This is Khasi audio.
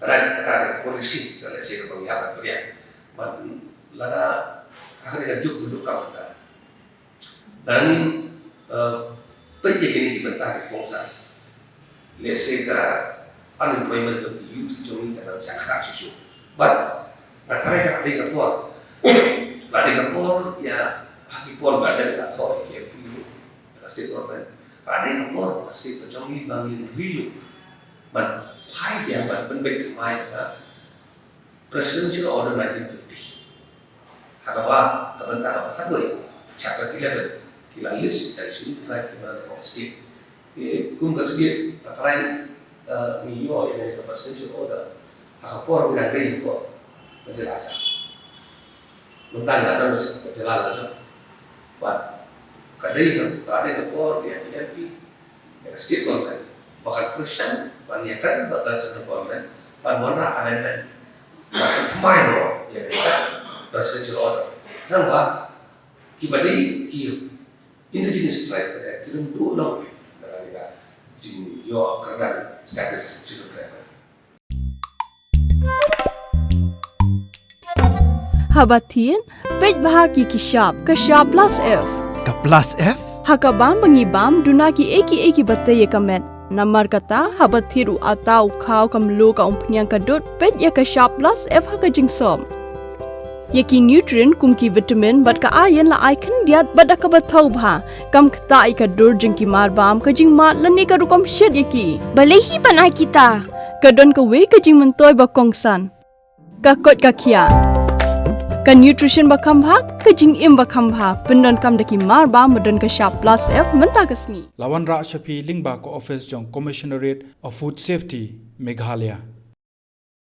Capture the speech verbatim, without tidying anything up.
Kata kata ka policy ka lehse ka bang ïa ka pria. Ban lada ka ka juk duduk ka benda. Dang, eh, peit ïa kine ki bynta ki kongsan. Lehse ka unemployment jong ki youth jong ngi ka nang sha khraw shuh shuh. But nga tharai ka dei ka por. Ka dei ka por ïa ha ki por ba dang la thoh ïa ki M P ka state government. Ka dei ka por ka state ka jong ngi ba ngin relook. Ban phai biang ban pynbeit thymmai ïa ka Presidential Order nineteen fifty. Ha kaba, ka bynta kaba khatwei, chapter eleven, ki la list ki Scheduled Tribe ki ban da state. Ki kum ka state, ka trai, eh, ngi ïoh ïa ka Presidential Order. Ha ka por ngi dang dei ka por ka jylla Assam. Mynta ngi la don ka jylla la jong. Bad ka dei ka, ka dei ka por ïa ki M P, ïa ka state government, ba kan pressure ban ïa kan ba ka central government ban wanrah amendment. Ba kan thymmai noh ïa ka presidential order. Tang ba ki ba dei ki indigenous tribe ba dei ki dang duh long na ka liang jingïoh kyrdan status Scheduled Tribe. Haba thied, peit bha ki ki shap, ka shap plus F. Ka plus F? Ha ka bam ba ngi bam, duna ki ei ki ei ki ba tei ïa ka met. Namar kata, haba thied u atta u khaw ka mluh ka umphniang ka dud, peit ïa ka shap plus F ha ka jingsop. Ïa ki nutrient kum ki vitamin bad ka iron la ai khyndiat bad da kaba thaw bha. Kam ktah ïa ka dur jong ki mar bam, ka jingmad lane ka rukom shet ïa ki. Balei hi ban ai kita? Ka don kawei ka jingmyntoi ba kongsan. Ka koit ka khiah. Ka nutrition ba kham bha, ka jingim ba kham bha. Pyndonkam da ki mar bam ba don ka shap plus F mynta ka sngi. La wanrah sha phi lyngba ka office jong Commissionerate of Food Safety, Meghalaya.